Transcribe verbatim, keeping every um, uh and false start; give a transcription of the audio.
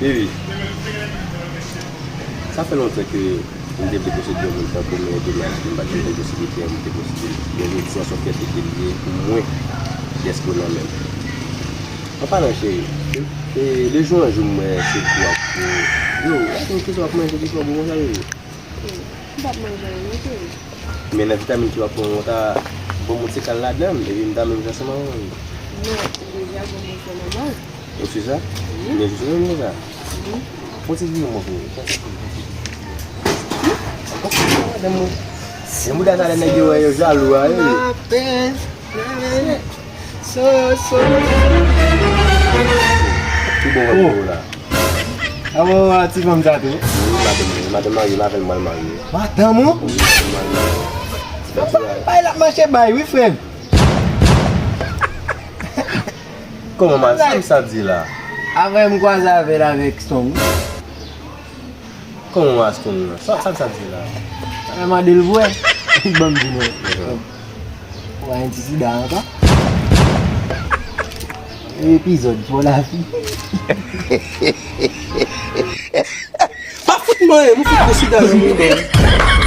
Baby, sa fè lontan ke m te vle posede yon moun tankou w, men domaj ke m pa t jwenn posiblite an, m te posede l. Men jodi a se yon fyète ke l ye pou mwen, dèske w nan men m. An palan, cheri, e, de jou an jou m wè se kou w ap kou. Yo, gade yon kesyon w ap manje ki fè w bon konsa, baby. M p ap manje anyen non, cheri. Men nan vitamin ke w ap pran an, ta bon moun se kal ladan l, epi m ta menm jan se manman m. Non, ou deja bon moun se manman w. Ou si sa? Wi. Men jis menm konsa. Wi. Fon ti vini mwen pou ou. Fon ti vini. Ankò madanm mwen. Se mouda sa lè nèg yo wè yo jalou a, wi. So, so. Ki bon wè pou ou la? Avan a ti fanm sa tou. Wi, madanm mwen, madanm marye m avè l, m pral marye. Madanm ou? Wi, m pral marye. Bay l ap mache bay, wi, frè m. Kòman, sa m sa di la? Avan m kwaze avè l avèk song. Kòman w a song nan? Sa, sa m sa di la? Mwen mande l vre. Li ban m di non. Dakò. Ou pa gen ti sida ankò? Epizòd pou lavi. Pa fout manyen, mwen fout gwo sida nan mouda w.